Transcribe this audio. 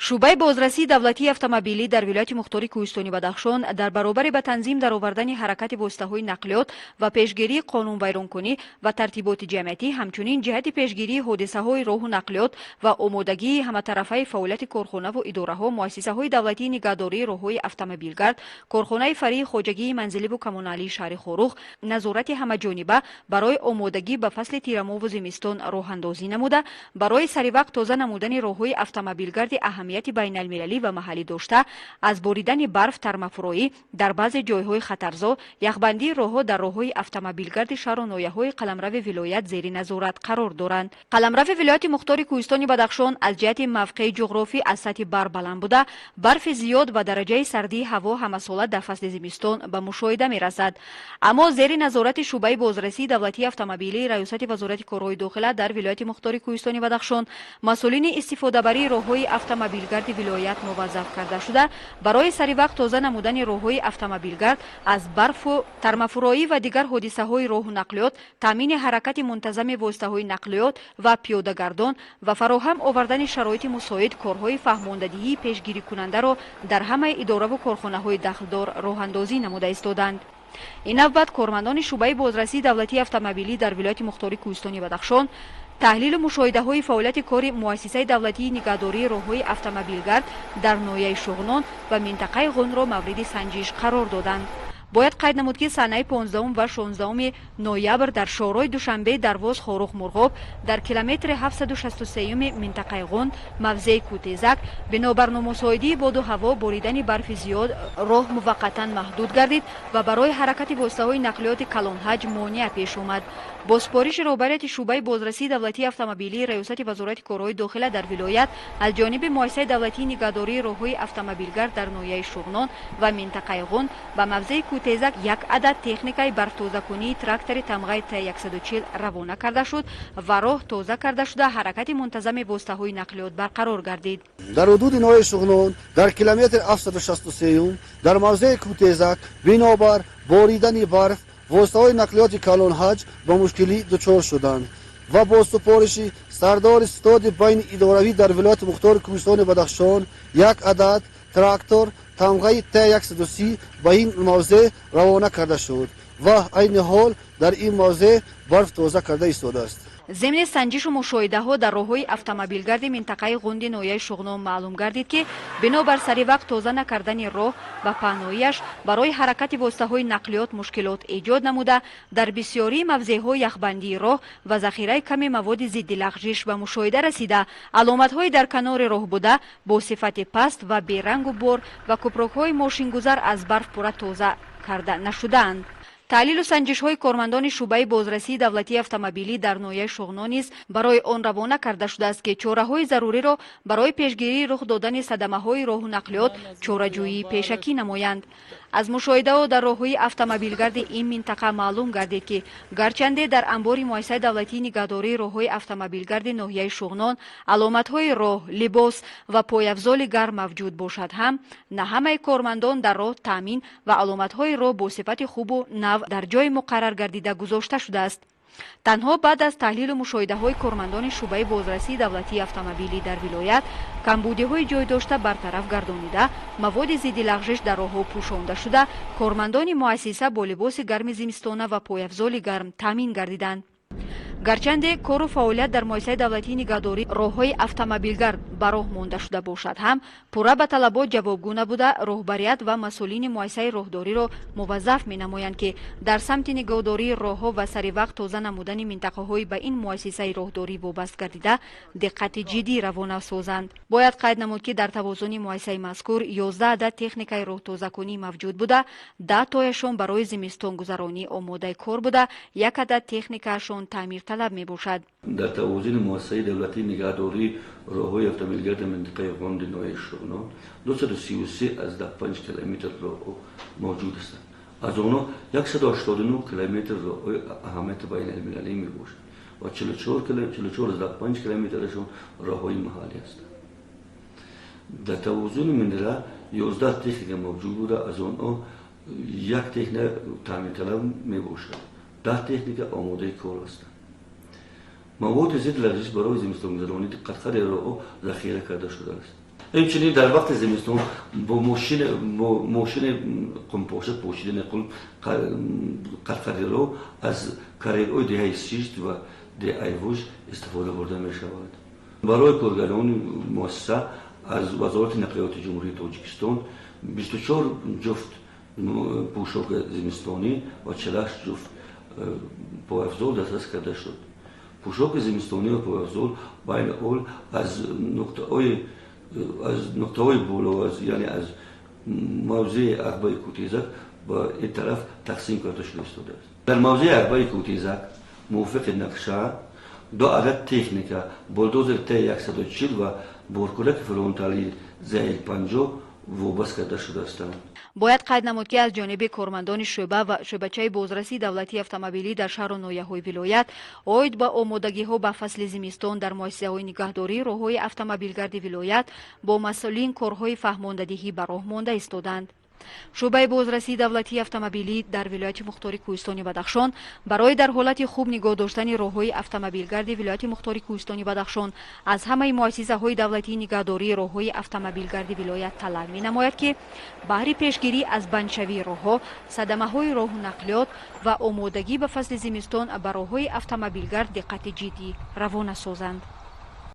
Шӯъбаи бозрасии давлатии автомобилӣ дар вилояти мухтори Кӯҳистони Бадахшон дар баробари ба танзим даровардани ҳаракати воситаҳои нақлиёт ва пешгирии қонунвайронкунӣ ва тартиботи ҷамъиятӣ, ҳамчунин ҷиҳати пешгирии ҳодисаҳои роҳу нақлиёт ва омодагии ҳаматарафаи фаъолияти корхонаву идораҳо, муассисаҳои давлатии нигаҳдории роҳҳои автомобилгард, корхонаи фаръии хоҷагии манзиливу коммуналии шаҳри Хоруғ назорати ҳамаҷониба барои омодагӣ ба фасли тирамоҳу зимистон роҳандозӣ намуда, барои саривақт тоза намудани роҳҳои автомобилгарди аҳамияти байналмилалӣ ва маҳаллӣ дошта, аз боридани барф, тармафурӯӣ дар баъзе ҷойҳои хатарзо, яхбандии роҳҳо дар роҳҳои автомобилгарди шаҳру ноҳияҳои қаламрави вилоят зери назорат қарор доранд. Қаламрави вилояти мухтори Кӯҳистони Бадахшон аз ҷиҳати мавқеи ҷуғрофӣ аз сатҳи баҳр баланд буда, барфи зиёд ва дараҷаи сардии ҳаво ҳамасола дар фасли зимистон ба мушоҳида мерасад. Аммо зери назорати шӯъбаи бозрасии давлатии автомобилии Раёсати Вазорати корҳои дохила дар вилояти мухтори Кӯҳистони Бадахшон масъулини истифодабарии роҳҳои автомобилгарди вилоят муваззаф карда шуда, барои саривақт тоза намудани роҳҳои автомобилгард аз барфу тармафурӯӣ ва дигар ҳодисаҳои роҳу нақлиёт, таъмини ҳаракати мунтазами воситаҳои нақлиёт ва пиёдагардон ва фароҳам овардани шароити мусоид корҳои фаҳмондадиҳии пешгирикунандаро дар ҳамаи идораву корхонаҳои дахлдор роҳандозӣ намуда истоданд. Ин навбат кормандони шӯъбаи бозрасии давлатии автомобилӣ дар вилояти мухтори Кӯҳистони Бадахшон таҳлилу мушоҳидаҳои фаъолияти кори муассисаи давлатии нигаҳдории роҳҳои автомобилгард дар ноҳияи Шуғнон ва минтақаи Ғундро мавриди санҷиш қарор доданд. Бояд қайд намуд, ки санаи 15 ва 16 ноябр дар шоҳроҳи Душанбе Дарвоз Хоруғ Мурғоб дар километри 763 минтақаи Ғунд, мавзеи Кӯтезак, бинобар номусоидии боду ҳаво, боридани барфи зиёд, роҳ муваққатан маҳдуд гардид ва барои ҳаракати воситаҳои нақлиёти калонҳаҷм монеа пеш омад. Бо супориши роҳбарияти шӯъбаи бозрасии давлатии автомобилии Раёсати Вазорати корҳои дохила дар вилоят аз ҷониби муассисаи давлатии нигаҳдории роҳҳои автомобилгард дар ноҳияи Шуғнон ва минтақаи Ғунд ба мавзеи Кӯтезак як адад техникаи барфтозакунии трактори тамғаи Т140 равона карда шуд ва роҳ тоза карда шуда, ҳаракати мунтазами воситаҳои нақлиёт барқарор гардид. Дар ҳудуди ноҳияи Шуғнон дар километри 763 дар мавзеи Кӯтезак бинобар боридани барф воситаҳои нақлиёти калонҳаҷм ба мушкилӣ дучор шуданд ва бо супориши сардори ситоди байни идоравӣ дар вилояти мухтори Кӯҳистони Бадахшон як адад трактор тамғаи Т130 ба ин мавзеъ равона карда шуд ва айни ҳол дар ин мавзеъ барф тоза карда истодааст. Зимни санҷишу мушоҳидаҳо дар роҳҳои автомобилгарди минтақаи Ғунди ноҳияи Шуғнон маълум гардид, ки бинобар саривақт тоза накардани роҳ ва паҳноияш барои ҳаракати воситаҳои нақлиёт мушкилот эҷод намуда, дар бисёрии мавзеъҳо яхбандии роҳ ва захираи ками маводи зидди лағжиш ба мушоҳида расида, аломатҳои дар канори роҳ буда бо сифати паст ва берангу бор ва кӯпрукҳои мошингузар аз барф пурра тоза карда нашудаанд. Таҳлилу санҷишҳои кормандони шӯъбаи бозрасии давлатии автомобилӣ дар ноҳияи Шуғнон низ барои он равона карда шудааст, ки чораҳои заруриро барои пешгирии рух додани садамаҳои роҳу нақлиёт чораҷӯии пешакӣ намоянд. Аз мушоҳидаҳо дар роҳҳои автомобилгарди ин минтақа маълум гардид, ки гарчанде дар анбори муассисаи давлатии нигаҳдории роҳҳои автомобилгарди ноҳияи Шуғнон аломатҳои роҳ, либос ва пойафзоли гарм мавҷуд бошад ҳам, на ҳамаи кормандон дар роҳ таъмин ва аломатҳои роҳ бо сифати хубу нав дар ҷои муқаррар гардида гузошта шудааст. Танҳо баъд аз таҳлилу мушоҳидаҳои кормандони шӯъбаи бозрасии давлатии автомобилӣ дар вилоят камбудиҳои ҷой дошта бартараф гардонида, маводи зидди лағжиш дар роҳҳо пӯшонда шуда, кормандони муассиса бо либоси гарми зимистона ва пойафзоли гарм таъмин гардиданд. Гарчанде кору фаъолият дар муассисаи давлатии нигаҳдории роҳҳои автомобилгард ба роҳ монда шуда бошад ҳам, пурра ба талабот ҷавобгӯ набуда, роҳбарият ва масъулини муассисаи роҳдориро муваззаф менамоянд, ки дар самти нигаҳдории роҳҳо ва саривақт тоза намудани минтақаҳои ба ин муассисаи роҳдорӣ вобаст гардида диққати ҷиддӣ равона созанд. Бояд қайд намуд, ки дар тавозуни муассисаи мазкур 11 адад техникаи роҳтозакунӣ мавҷуд буда, 10 тояшон барои зимистонгузаронӣ омодаи кор буда, як адад техникаашон таъмирталаб мебошад. Дар тавозуни муассисаи давлатии нигаҳдории роҳҳои автомобилгарди минтақаи Ғунди ноҳияи Шуғнон 233,5 километр роҳҳо мавҷуд ҳастанд. Аз онҳо 189 километр роҳҳои аҳамияти байналмилалӣ мебошад ва 44,5 километрашон роҳҳои маҳаллӣ ҳастанд. Дар тавозуни минтақа 11 техника мавҷуд буда, аз онҳо як техника таъмирталаб мебошад, 10 техника омодаи кор ҳастанд. Маводи зидди лағжиш барои зимистонгузаронӣ қадқади роҳҳо захира карда шудааст. Инчунин дар вақти зимистон бо мошини қумпоша пӯшидани қум қалқариро аз карьерҳои деҳаи Сишт ва деҳаи Вуж истифода бурда мешавад. Барои коргарони муассиса аз Вазорати нақлиёти Ҷумҳурии Тоҷикистон 24 ҷуфт пӯшоки зимистонӣ ва 48 ҷуфт пойафзол дастрас карда шуд. Пӯшоки зимистонӣ ва пойафзол байни ҳол аз нуқтаҳои боло, яъне аз мавзеи Ағбаи Кӯтезак ба ин тараф тақсим карда шуда истодааст. Дар мавзеи Ағбаи Кӯтезак мувофиқи нақша ду адад техника, булдозер Т-140 ва боркураки фронталии ЗЛ-50 вобаст карда шудаастанд. Бояд қайд намуд, ки аз ҷониби кормандони шӯъба ва шӯъбачаи бозрасии давлатии автомобилӣ дар шаҳру ноҳияҳои вилоят оид ба омодагиҳо ба фасли зимистон дар муассисаҳои нигаҳдории роҳҳои автомобилгарди вилоят бо масъулин корҳои фаҳмондадиҳӣ ба роҳ монда истоданд. Шӯъбаи бозрасии давлатии автомобилӣ дар Вилояти Мухтори Кӯҳистони Бадахшон барои дар ҳолати хуб нигоҳ доштани роҳҳои автомобилгарди Вилояти Мухтори Кӯҳистони Бадахшон аз ҳамаи муассисаҳои давлатии нигаҳдории роҳҳои автомобилгарди вилоят талаб менамояд, ки баҳри пешгирӣ аз бандшавии роҳҳо, садамаҳои роҳу нақлиёт ва омодагӣ ба фасли зимистон ба роҳҳои автомобилгард диққати ҷиддӣ равона созанд.